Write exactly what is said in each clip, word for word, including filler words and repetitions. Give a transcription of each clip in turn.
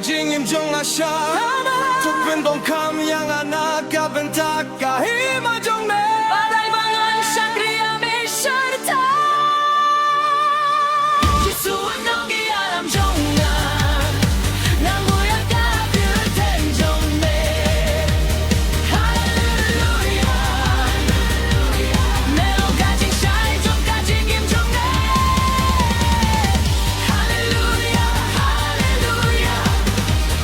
Jingim jong nga sha, to pyndonkam ïa nga na ka bynta ka hima jong me. Ba dei ba ngan shakri ïa me shyrta. Jisu u nongïalam jong nga, nga buh ïa ka kyrteng jong me. Haleluia. Me long ka jingshai jong ka jingim jong me. Haleluia, haleluia.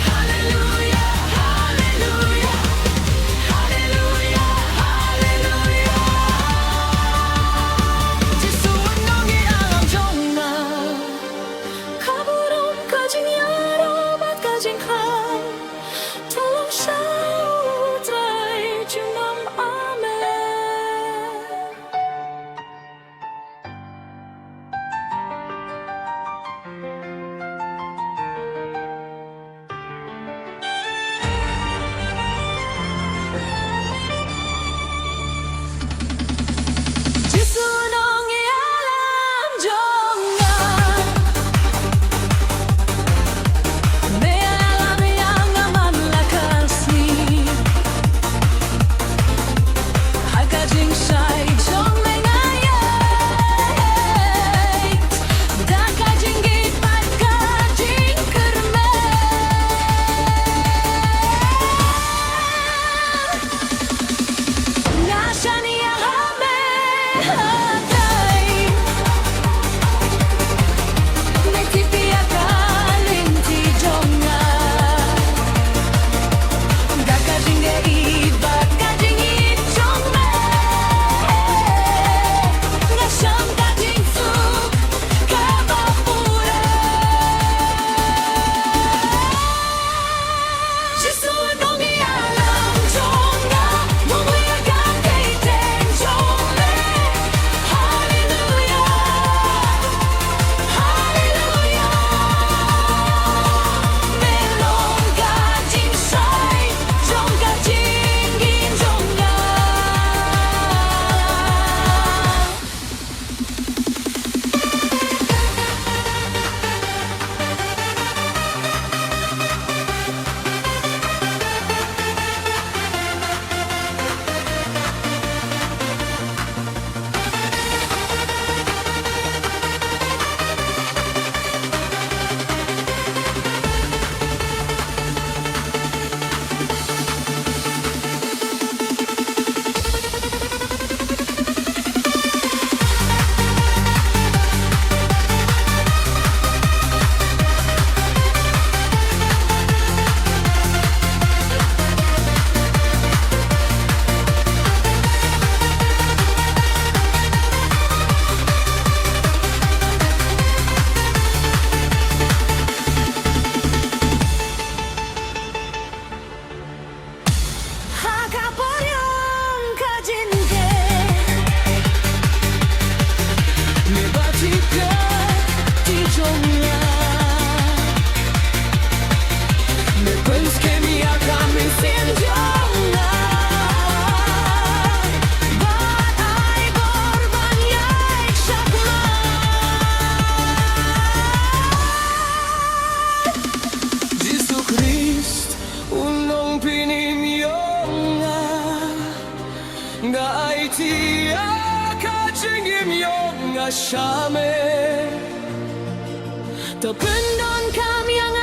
Haleluia, haleluia. Haleluia, haleluia. Jisu u nongïalam jong nga. Ka burom, ka jingïaroh bad ka jingkhang, to long sha U Trai junom. Amen. Jisu nongïalam jong nga, me ïalam ïa nga man la ka sngi. Ha ka jingshai jong me nga ïaid da ka jingngeit bad ka jingkyrmen. Nga shaniah ha me ha tai. Me tip ïa ka lynti jong nga. Da ka jingïeit bad ka jingïeit jong me, nga shem ka jingsuk kaba pura. Jisu nongïalam jong nga, buh ïa ka kyrteng jong me. Haleluia, haleluia. Me long ka jingshai jong ka jingim jong nga. Ha ka por ïong ka jingeh, me ba tip ïa ki jong nga. Me pynskhem ïa ka mynsiem jong nga, bad ai bor ban ïaid shakhmat. Jisu Khrist, u nongpynim ïong nga, nga aiti ïa ka jingim ïong nga sha me. To pyndonkam ïa nga